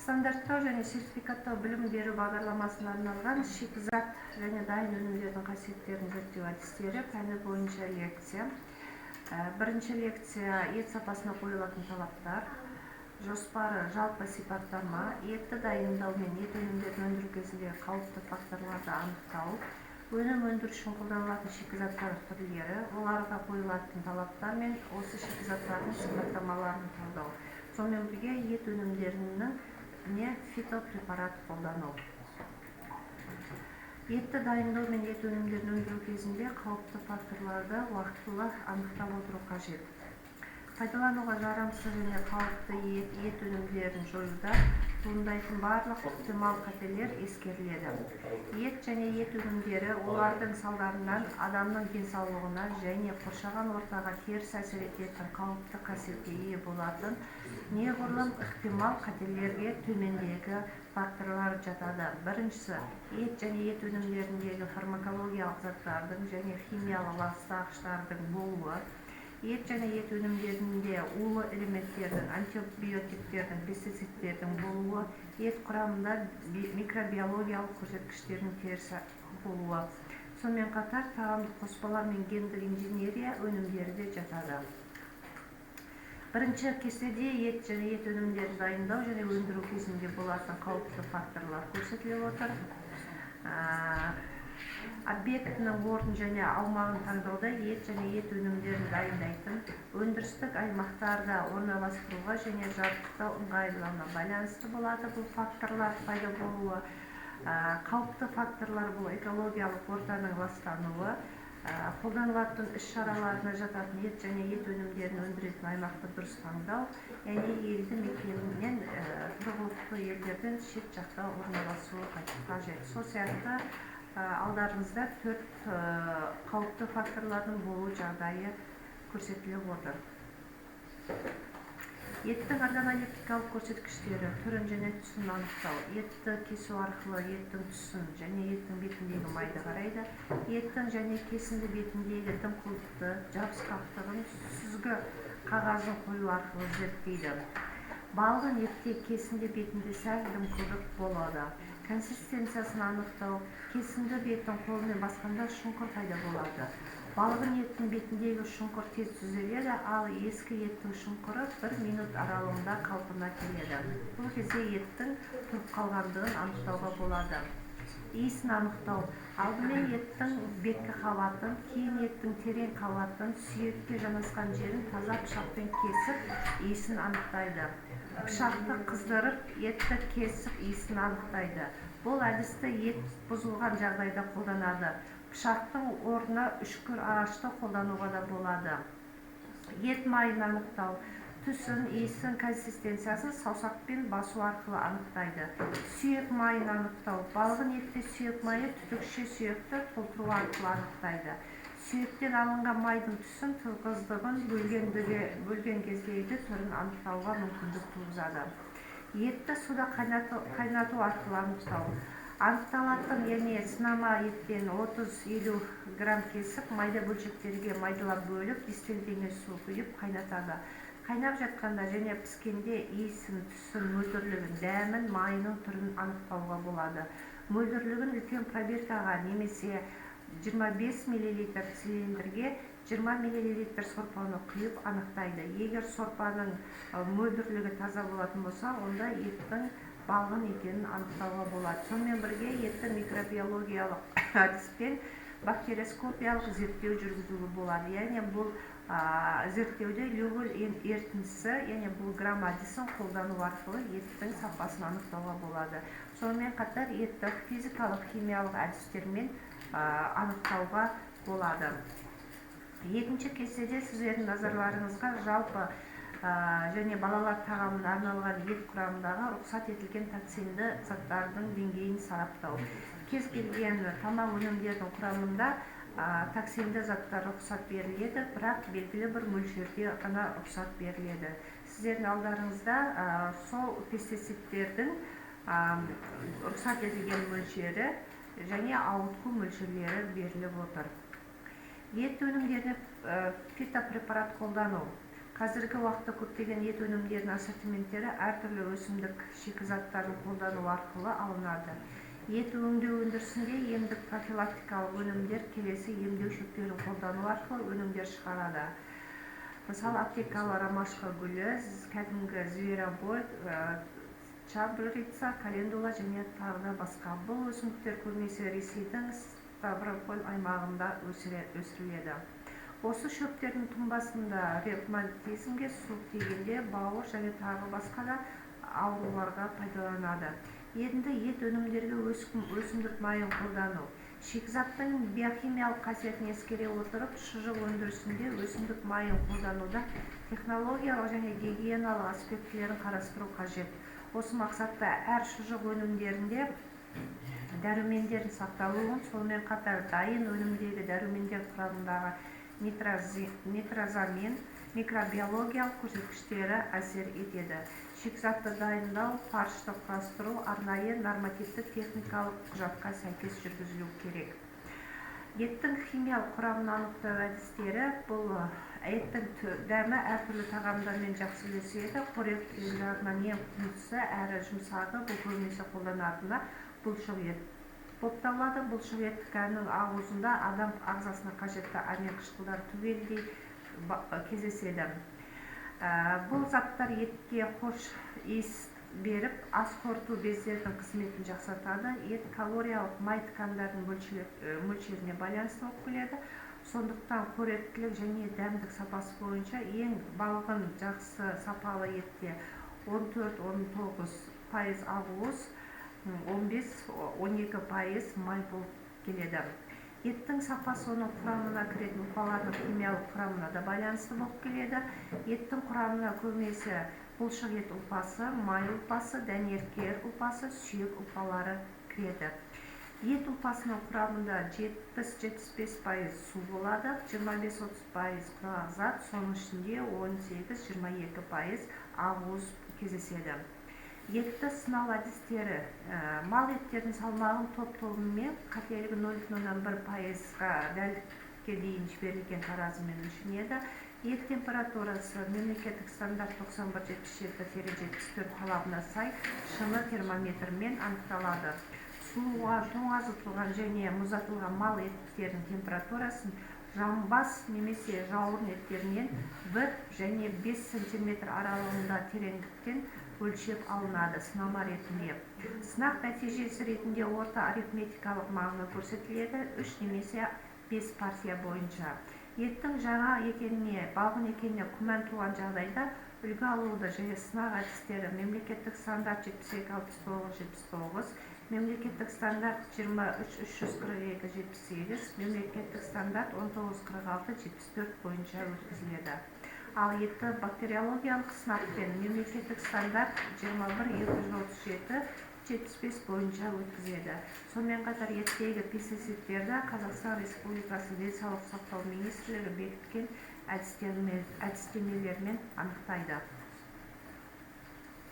Стандарттау және сертификаттау білім беру бағдарламасына арналған «Шикізат және дайын өнімдердің қасиеттерін зерттеу әдістері» пәні бойынша лекция. Бірінші лекция: ет сапасына қойылатын талаптар. Жоспары: жалпы сипаттама, етті дайындау мен ет өнімдерін өндіру кезіндегі қауіпті факторларды анықтау, өнім өндіру үшін қолданылатын шикізаттар түрлері, оларға қойылатын талаптар мен осы шикізаттардың сипаттамаларын талдау, сонымен бірге ет өнімдерінің не фитопрепарат қолдану. Етті дайындау мен ет өнімдерін өндіру кезінде қауіпті факторларды уақтылы анықтап отыру қажет. Пайдалануға жарамсыз және қауіпті ет өнімдерін жоюда туындайтын барлық ықтимал қателер ескеріледі. Ет және ет өнімдері, олардың салдарынан адамның денсаулығына және қоршаған ортаға теріс әсер ететін қауіпті қасиетке ие болатын неғұрлым ықтимал қателерге төмендегі факторлар жатады. Біріншісі: ет және ет өнімдеріндегі фармакологиялық заттардың және химиялық ластағыштардың болуы, ет және ет өнімдерінде улы элементтердің, антибиотиктердің, пестицидтердің болуы, ет құрамында микробиологиялық көрсеткіштердің теріс болуы. Сонымен қатар тағамдық қоспалар мен гендік инженерия өнімдері де жатады. Бірінші кестеде ет және ет өнімдерін дайындау және өндіру кезінде болатын қауіпті факторлар көрсетіліп отыр. Объектінің орнын және аумағын таңдауда ет және ет өнімдерін дайындайтын өндірістік аймақтарда орналастыруға және жабдықтау ыңғайлылығына байланысты болады бұл факторлар пайда болуы. Қауіпті факторлар: бұл экологиялық ортаның ластануы, қолданылатын іс шараларына жататын ет және ет өнімдерін өндіретін аймақты дұрыс таңдау, яғни елді мекеннен, тұрғылықты елдерден шет жақта орналасуы қажет. Сол сияқты алдарыңызда төрт қауіпті факторлардың болу жағдайы көрсетіліп отыр. Еттің органолептикалық көрсеткіштері: түрін және түсін анықтау. Етті кесу арқылы еттің түсін және еттің бетіндегі майды қарайды. Еттің және кесінді бетіндегі дымқылдықты, жабысқақтығын сүзгі қағазын қою арқылы зерттейді. Балғын етте кесінді бетінде сәл дымқылдық болады. Консистенциясын анықтау: кесінді бетін қолмен басқанда шұңқыр пайда болады. Балғын еттің бетіндегі шұңқыр тез түзеледі, ал ескі еттің шұңқыры 1 минут аралығында қалпына келеді. Бұл кезде еттің тұрып қалғандығын анықтауға болады. Иісін анықтау: алдымен еттің беткі қабатын, кейін еттің терең қабатын, сүйекке жанасқан жерін таза пышақпен кесіп, иісін анықтайды. Пышақты қыздырып, етті кесіп, иісін анықтайды. Бұл әдісті ет бұзылған жағдайда қолданады. Пышақтың орнына үшкір ағашты қолдануға да болады. Ет майын анықтау: түсін, иісін, консистенциясын саусақпен басу арқылы анықтайды. Сүйек майын анықтау: балғын етте сүйек майы түтікше сүйекті толтыру арқылы анықтайды. Сүйектен алынған майдың түсін, тығыздығын бөлген кездегі түрін анықтауға мүмкіндік туғызады. Етті суда қайнату арқылы анықтау: анықталатын, яғни сынама еттен 30-50 грамм кесіп, майда бөлшектерге майдалап бөліп, дистилденген су құйып қайнатады. Қайнап жатқанда және піскенде иісін, түсін, мөлдірлігін, дәмін, майының түрін анықтауға болады. Мөлдірлігін үлкен пробиркаға немесе 25 миллилитр цилиндрге 20 миллилитр сорпаны құйып анықтайды. Егер сорпаның мөлдірлігі таза болатын болса, онда еттің балғын екенін анықтауға болады. Сонымен бірге етті микробиологиялық әдіспен бактериоскопиялық зерттеу жүргізуге болады, яғни бұл зерттеуде Люголь ерітіндісі, яғни бұл Грам әдісін қолдану арқылы еттің сапасын анықтауға болады. Сонымен қатар етті физикалық, химиялық әдістермен анықтауға болады. Екінші кестеде сіздердің назарларыңызға жалпы және балалар тағамына арналған ет құрамындағы рұқсат етілген токсинді заттардың деңгейін сараптау. Кез келген тамақ өнімдерінің құрамында токсинді заттар рұқсат беріледі, бірақ белгілі бір мөлшерде ғана рұқсат беріледі. Сіздердің алдарыңызда сол пестицидтердің рұқсат етілген мөлшері және ауытқу мөлшерлері беріліп отыр. Ет өнімдеріне фитопрепарат қолдану. Қазіргі уақытта көптеген ет өнімдерінің ассортименттері әртүрлі өсімдік шикізаттарын қолдану арқылы алынады. Ет өңдеу өндірісінде емдік профилактикалық өнімдер келесі емдеу шөптерін қолдану арқылы өнімдер шығарады. Мысалы, аптекалы ромашка гүлі, кәдімгі зверобой, чабрица, календула және тағы да басқа. Бұл өсімдіктер көбінесе Ресейдің Ставрополь аймағында өсіріледі. Осы шөптердің тұнбасында ревматизмге, суық тигенде, бауыр және тағы басқа да ауруларға пайдаланады. Енді ет өнімдерге өсімдік майын қолдану. Шикізаттың биохимиялық қасиетін ескере отырып, шұжық өндірісінде өсімдік майын қолдануда технологиялық және гигиеналық аспектілерін қарастыру қажет. Осы мақсатта әр шұжық өнімдерінде дәрумендердің сақталуын, сонымен қатар дайын өнімдегі дәрумендер құрамындағы нитрозамин микробиологиялық көрсеткіштері әсер етеді. Шикізатты дайындау, фаршты құрастыру арнайы нормативтік техникалық құжатқа сәйкес жүргізілу керек. Еттің химиялық құрамын анықтау әдістері. Бұл еттің дәмі әртүрлі тағамдармен жақсы үйлеседі. Қорек жағынан ең құндысы әрі жұмсағы, бұл көбінесе қолданатыны бұлшық ет болып табылады. Бұлшық ет тканінің ағуызында адам ағзасына қажетті амин қышқылдары түгелдей кездеседі. Бұл заттар етке хош иіс беріп, ас қорыту бездерінің қызметін жақсартады. Ет калориялық май ткандардың мөлшеріне байланысты болып келеді. Сондықтан қоректілік және дәмдік сапасы бойынша ең балғын жақсы сапалы етте 14-19% ақуыз, 15-12% май болып келеді. Еттің сапасы оның құрамына кіретін ұлпалардың химиялық құрамына да байланысты болып келеді. Еттің құрамына көбінесе бұлшық ет ұлпасы, май ұлпасы, дәнекер ұлпасы, сүйек ұлпалары кіреді. Ет ұлпасының құрамында 70-75% су болады, 25-30% құрғақ зат, соның ішінде 18-22% ақуыз кездеседі. Етті сынау әдістері. Мал еттерінің салмағын топ-тобымен қателігі 0,1%-ға дәлдікке дейін жіберілген таразымен өлшенеді. Ет температурасы мемлекеттік стандарт 91-77-74 талабына сай шыны термометрмен анықталады. Суға тоңазытылған және мұздатылған мал еттерінің температурасын жамбас немесе жауырын еттерінен 1 және 5 сантиметр аралығында тереңдіктен өлшеп алынады сынама ретінде. Сынақ нәтижесі ретінде орта арифметикалық мағына көрсетіледі 3 немесе 5 партия бойынша. Еттің жаңа екеніне, балғын екеніне күмән туған жағдайда үлгі алуды және сынақ әдістері мемлекеттік стандарт 72-69-79, мемлекеттік стандарт 23-342-78, мемлекеттік стандарт 19-46-74 бойынша өткізіледі. Ал етті бактериологиялық сынақпен мемлекеттік стандарт 21-237-75 бойынша өткізеді. Сонымен қатар еттегі пестицидтерді Қазақстан Республикасы Денсаулық сақтау министрлігі бекіткен әдістемелермен анықтайды.